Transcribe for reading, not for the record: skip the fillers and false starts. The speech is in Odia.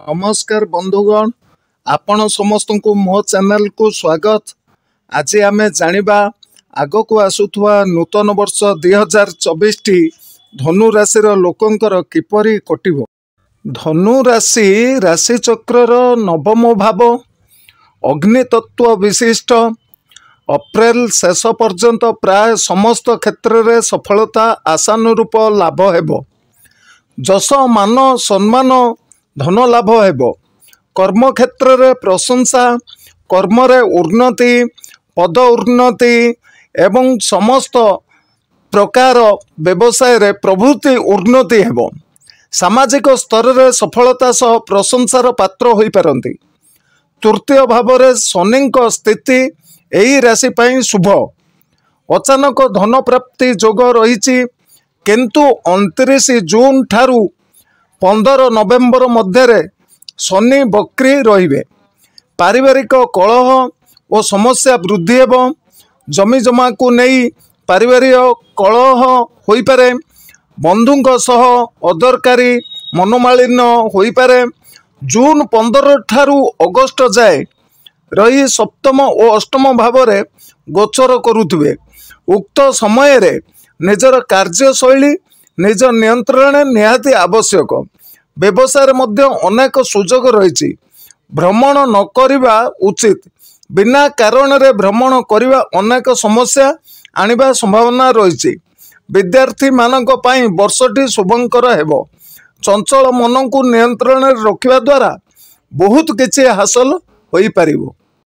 ନମସ୍କାର ବନ୍ଧୁଗଣ, ଆପଣ ସମସ୍ତଙ୍କୁ ମୋ ଚ୍ୟାନେଲକୁ ସ୍ୱାଗତ। ଆଜି ଆମେ ଜାଣିବା ଆଗକୁ ଆସୁଥିବା ନୂତନ ବର୍ଷ 2024ଟି ଧନୁ ରାଶିର ଲୋକଙ୍କର କିପରି କଟିବ। ଧନୁ ରାଶି ରାଶିଚକ୍ରର ନବମ ଭାବ, ଅଗ୍ନିତତ୍ତ୍ୱ ବିଶିଷ୍ଟ। ଅପ୍ରେଲ ଶେଷ ପର୍ଯ୍ୟନ୍ତ ପ୍ରାୟ ସମସ୍ତ କ୍ଷେତ୍ରରେ ସଫଳତା, ଆଶାନୁରୂପ ଲାଭ ହେବ। ଯଶ, ମାନ, ସମ୍ମାନ, ଧନ ଲାଭ ହେବ। କର୍ମକ୍ଷେତ୍ରରେ ପ୍ରଶଂସା, କର୍ମରେ ଉନ୍ନତି, ପଦ ଉନ୍ନତି ଏବଂ ସମସ୍ତ ପ୍ରକାର ବ୍ୟବସାୟରେ ପ୍ରଭୃତି ଉନ୍ନତି ହେବ। ସାମାଜିକ ସ୍ତରରେ ସଫଳତା ସହ ପ୍ରଶଂସାର ପାତ୍ର ହୋଇପାରନ୍ତି। ତୃତୀୟ ଭାବରେ ଶନିଙ୍କ ସ୍ଥିତି ଏହି ରାଶି ପାଇଁ ଶୁଭ। ଅଚାନକ ଧନ ପ୍ରାପ୍ତି ଯୋଗ ରହିଛି, କିନ୍ତୁ 29 ଜୁନ୍ ଠାରୁ 15 ନଭେମ୍ବର ମଧ୍ୟରେ ଶନି ବକ୍ରି ରହିବେ। ପାରିବାରିକ କଳହ ଓ ସମସ୍ୟା ବୃଦ୍ଧି ହେବ। ଜମିଜମାକୁ ନେଇ ପାରିବାରିକ କଳହ ହୋଇପାରେ। ବନ୍ଧୁଙ୍କ ସହ ଅଦରକାରୀ ମନୋମାଳିନ୍ୟ ହୋଇପାରେ। ଜୁନ୍ 15 ଠାରୁ ଅଗଷ୍ଟ ଯାଏ ରହି ସପ୍ତମ ଓ ଅଷ୍ଟମ ଭାବରେ ଗୋଚର କରୁଥିବେ। ଉକ୍ତ ସମୟରେ ନିଜର କାର୍ଯ୍ୟଶୈଳୀ ନିଜ ନିୟନ୍ତ୍ରଣରେ ନିହାତି ଆବଶ୍ୟକ। ବ୍ୟବସାୟରେ ମଧ୍ୟ ଅନେକ ସୁଯୋଗ ରହିଛି। ଭ୍ରମଣ ନ କରିବା ଉଚିତ। ବିନା କାରଣରେ ଭ୍ରମଣ କରିବା ଅନେକ ସମସ୍ୟା ଆଣିବା ସମ୍ଭାବନା ରହିଛି। ବିଦ୍ୟାର୍ଥୀମାନଙ୍କ ପାଇଁ ବର୍ଷଟି ଶୁଭଙ୍କର ହେବ। ଚଞ୍ଚଳ ମନକୁ ନିୟନ୍ତ୍ରଣରେ ରଖିବା ଦ୍ୱାରା ବହୁତ କିଛି ହାସଲ ହୋଇପାରିବ।